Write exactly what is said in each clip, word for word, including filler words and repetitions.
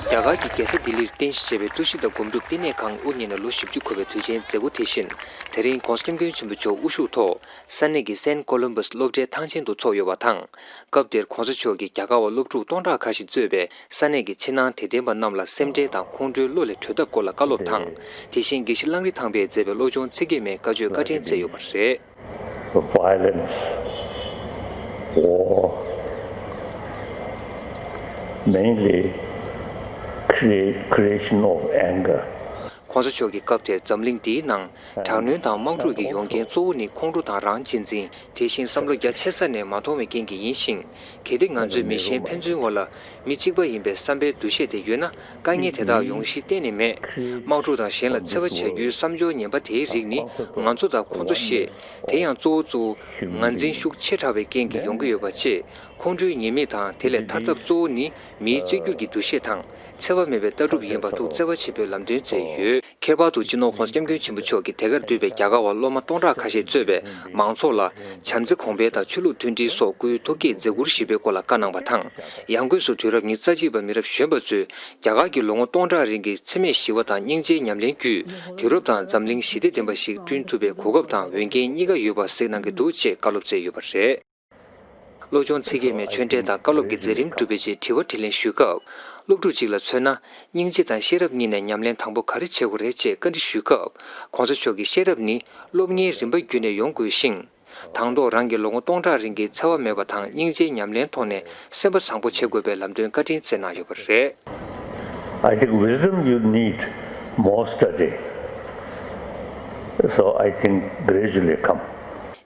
རྒྱ་གར་གྱི་རྒྱལ་ས་ལྡི་ལིར་རྟེན་གཞི་བྱས་པའི་ཀྲུའུ་ཞི་དང་སྒོམ་སྒྲུབ་བསྟི་གནས་ཁང་དབུ་བརྙེས་ནས་ལོ་བཞི་བཅུ་འཁོར་བའི་དུས་ཆེན་མཛད་སྒོ་དེ་བཞིན་དེ་རིང་༧གོང་ས་༧སྐྱབས་མགོན་ཆེན་པོ་མཆོག་དབུ་བཞུགས་ཐོག་ས་གནས་ཀྱི་སེན་ཀོ་ལམ་བྷས་སློབ་གྲྭའི་ཐང་ཆེན་དུ་འཚོགས་ཡོད་པ་དང་། སྐབས་དེར་༧གོང་ས་མཆོག་གིས་རྒྱ་གར་བ་སློབ་ཕྲུག་སྟོང་ཕྲག་ཁ་ཤས་གཙོས་པའི་ས་གནས་ཀྱི་ཕྱི་ནང་དད་ལྡན་པ་རྣམས་ལ་སེམས་ཁྲལ་དང་ཁོང་ཁྲོའི་བློ་ལས་གྲོལ་ཐབས་སྐོར་ལ་བཀའ་སློབ་དང་། དེ་བཞིན་དགེ་བཤེས་གླང་རི་ཐང་པས་མཛད་པའི་བློ་སྦྱོང་ཚིག་བརྒྱད་མའི་བཀའ་ཆོས་བཀའ་དྲིན་སྩལ་ཡོད་པ་རེད། Violence, war, mainly crea- creation of anger. ༸གོང་ས་མཆོག་གིས་སྐབས་དེར་འཛམ་གླིང་འདིའི་ནང་དྲག་གནོན་དང་དམག་འཁྲུག་གི་ཡོང་རྐྱེན་གཙོ་བོ་ནི་ཁོང་ཁྲོ་དང་རང་གཅེས་འཛིན། དེ་བཞིན་བསམ་བློ་རྒྱ་ཆེ་ས་ནས་མ་མཐོང་བའི་རྐྱེན་གྱིས་ཡིན་ཞིང་། གལ་ཏེ་ང་ཚོས་མི་གཞན་ཕན་ཚུན་བར་ལ་མི་གཅིག་པ་ཡིན་པའི་བསམ་པའི་འདུ་ཤེས་དེ་ཡོད་ན། དཀའ་ངལ་དེ་དག་ཡོང་གཞི་གཏན་ནས་མེད། དམག་འཁྲུག་དང་གཞན་ལ་འཚེ་བ་བྱ་རྒྱུའི་བསམ་སྦྱོར་ངན་པ་དེའི་རིགས་ནི་ང་ཚོ་དང་ཁོང་ཚོ་ཞེས། དེ་ཡང་གཙོ་བོ་གཙོ་བོ་ངར་འཛིན་ཤུགས་ཆེ་དྲགས་པའི་རྐྱེན་གྱིས་ཡོང་གི་ཡོད་པ་བཅས། ཁོང་ཁྲོའི་ཉེས་དམིགས་དང་དེ་ལས་ཐར་ཐབས་གཙོ་བོ་ནི་མིའི་གཅིག་གྱུར་གྱི་འདུ་ཤེས་དང་འཚེ་བ་མེད་པའི་ལྟ་གྲུབ་ཡིན་པ་ཐུགས་བརྩེ་བ་ཆེན་པོས་ལམ་སྟོན་མཛད་ཡོད། ཁྱད་པར་དུ་སྤྱི་ནོར་༸གོང་ས་༸སྐྱབས་མགོན་ཆེན་པོ་མཆོག་གིས་དེ་གར་འདུས་པའི་རྒྱ་གར་བ་སློབ་མ་སྟོང་ཕྲག་ཁ་ཤས་གཙོས་པའི་མང་ཚོགས་ལ་བྱམས་བརྩེ་གོང་འཕེལ་དང་ཆོས་ལུགས་མཐུན་སྒྲིལ་སོགས་སྐུའི་ཐུགས་བསྐྱེད་མཛད་ཁུར་ཞེས་པའི་སྐོར་ལ་བཀའ་གནང་བ་དང་། ཡང་སྒོས་སུ་དུས་རབས་ཉི་ཤུ་རྩ་གཅིག་པ་མི་རབས་གཞོན་པ་ཚོས་རྒྱ་གར་གྱི་ལོ་ངོ་སྟོང་ཕྲག་རིང་གི་འཚེ་མེད་ཞི་བ་དང་སྙིང་རྗེའི་ཉམས་ལེན་བརྒྱུད། དུས་རབས་དང་འཛམ་གླིང་ཞི་བདེ་ལྡན་པ་ཞིག་བསྐྲུན་ཐུབ་པའི་གོ་སྐབས་དང་འོས་འགན་གཉིས་ཀ་ཡོད་པ་གཟིགས་གནང་གི་འདུག་ཅེས་བཀའ་སློབ་སྩལ་ཡོད་པ་རེད། བློ་སྦྱོང་ཚིག་བརྒྱད་མའི་ཆོས་འབྲེལ་དང་བཀའ་སློབ་ཀྱི་མཛད་རིམ་གྲུབ་པའི་རྗེས་དྲི་བ་དྲིས་ལན་ཞུས་སྐབས། སློབ་ཕྲུག་ཅིག་ལ་མཚོན་ན། སྙིང་རྗེ་དང་ཤེས་རབ་གཉིས་ནས་ཉམས་ལེན་དང་པོ་ག་རེ་བྱེད་དགོས་རེད་ཅེས་བཀའ་འདྲི་ཞུས་སྐབས། ༸གོང་ས་མཆོག་གིས་ཤེས་རབ་ནི་སློབ་གཉེར་རིམ་པ་བརྒྱུད་ནས་ཡོང་དགོས་ཤིང་། དང་ཐོག་རང་གི་ལོ་ངོ་སྟོང་ཕྲག་རིང་གི་འཚེ་བ་མེད་པ་དང་སྙིང་རྗེའི་ཉམས་ལེན་ཐོག་ནས་སེམས་པ་བཟང་པོ་བྱེད་དགོས་པའི་ལམ་སྟོན་བཀའ་དྲིན་སྩལ་གནང་ཡོད་པ་རེད། I think wisdom you need more study. So I think gradually come.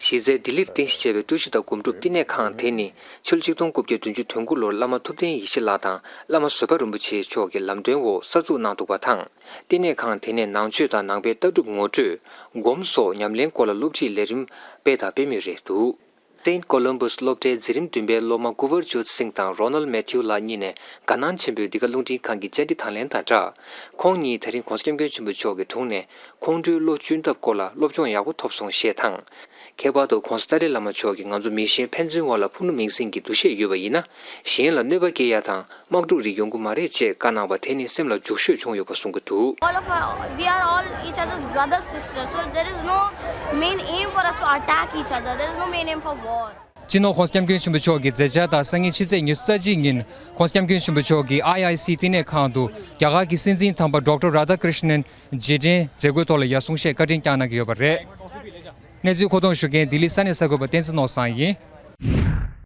གཞི་རྩའི་ལྡི་ལིར་རྟེན་གཞི་བྱས་པའི་ཀྲུའུ་ཞི་དང་སྒོམ་སྒྲུབ་བསྟི་གནས་ཁང་དེ་ནི་ཕྱི་ལོ་ཆིག་སྟོང་དགུ་བརྒྱ་བདུན་ཅུ་དོན་དགུ་ལོར་བླ་མ་ཐུབ་བསྟན་ཡེ་ཤེས་ལགས་དང་བླ་མ་བཟོད་པ་རིན་པོ་ཆེ་མཆོག་གི་ལམ་སྟོན་འོག་གསར་འཛུགས་གནང་འདུག་པ་དང་། བསྟི་གནས་ཁང་དེ་ནས་ནང་ཆོས་དང་ནང་པའི་ལྟ་གྲུབ་ངོ་སྤྲོད། སྒོམ་སོགས་ཉམས་ལེན་སྐོར་ལ་སློབ་ཁྲིད་ལས་རིམ་སྤེལ་དང་སྤེལ་མུས་རེད་འདུག་སེན་ཀོ་ལམ་བྷས་སློབ་གྲྭའི་འཛིན་རིམ་བདུན་པའི་སློབ་མ་ཀུ་ཝར་ཇོད་སིང་དང་རོ་ནལ་མེ་ཐིའུ་ལགས་གཉིས་ནས་དགའ་སྣང་ཆེན་པོས་འདི་ག་རླུང་འཕྲིན་ཁང་གི་བཅར་འདྲི་དང་ལེན་དང་སྦྲགས། ཁོང་གཉིས་དེ་རིང་༸གོང་ས་༸སྐྱབས་མགོན་ཆེན་པོ་མཆོག་གི་དྲུང་ནས་ཁོང་ཁྲོའི་བློ་གཅུན་ཐབས་སྐོར་ལ་སློབ་སྦྱོང་ཡག་པོ་ཐོབ་སོང་ཞེས་དང་། ཁྱད་པར་དུ་༸གོང་ས་ཏཱ་ལའི་བླ་མ་མཆོག་གིས་ང་ཚོ་མི་གཞན་ཕན་ཚུན་བར་ལ་ཕུ་ནུ་མིང་སྲིང་གི་འདུ་ཤེས་ཡོད་པ་ཡིན་ན། གཞན་ལ་གནོད་པ་སྐྱེལ་ཡ་དང་དམག་འཁྲུག་རིགས་ཡོང་གི་མ་རེད་ཅེས་བཀའ་གནང་བ་དེ་ནི་སེམས་ལ་འཇུག་ཤོས་བྱུང་ཡོད་པ་གསུང་གི་འདུག All of us, we are all each other's brothers, sisters. So there is no main aim for us to attack each other. There is no main aim for war. སྤྱི་ནོར་༸གོང་ས་༸སྐྱབས་མགོན་ཆེན་པོ་མཆོག་གི་མཛད་འཆར་དང་སང་ཉིན་ཕྱི་ཚེས་ཉི་ཤུ་རྩ་གཅིག་ཉིན་༸གོང་ས་༸སྐྱབས་མགོན་ཆེན་པོ་མཆོག་གིས་ཨའི་ཨའི་སི་བསྟི་གནས་ཁང་དུ་རྒྱ་གར་གྱི་སྲིད་འཛིན་དམ་པ་ཌོག་ཊར་རཱ་དྷ་ཀྲིཤ་ནན་རྗེས་དྲན་མཛད་སྒོའི་ཐོག་ལ་ཡར་གསུང་བཤད་བཀའ་དྲིན་བསྐྱངས་གནང་གི་ཡོད་པ་རེད། གནས་ཚུལ་མཁོ་གཏོང་ཞུ་མཁན་ལྡི་ལི་ས་གནས་གསར་འགོད་པ་བསྟན་འཛིན་ནོར་བཟང་ཡིན།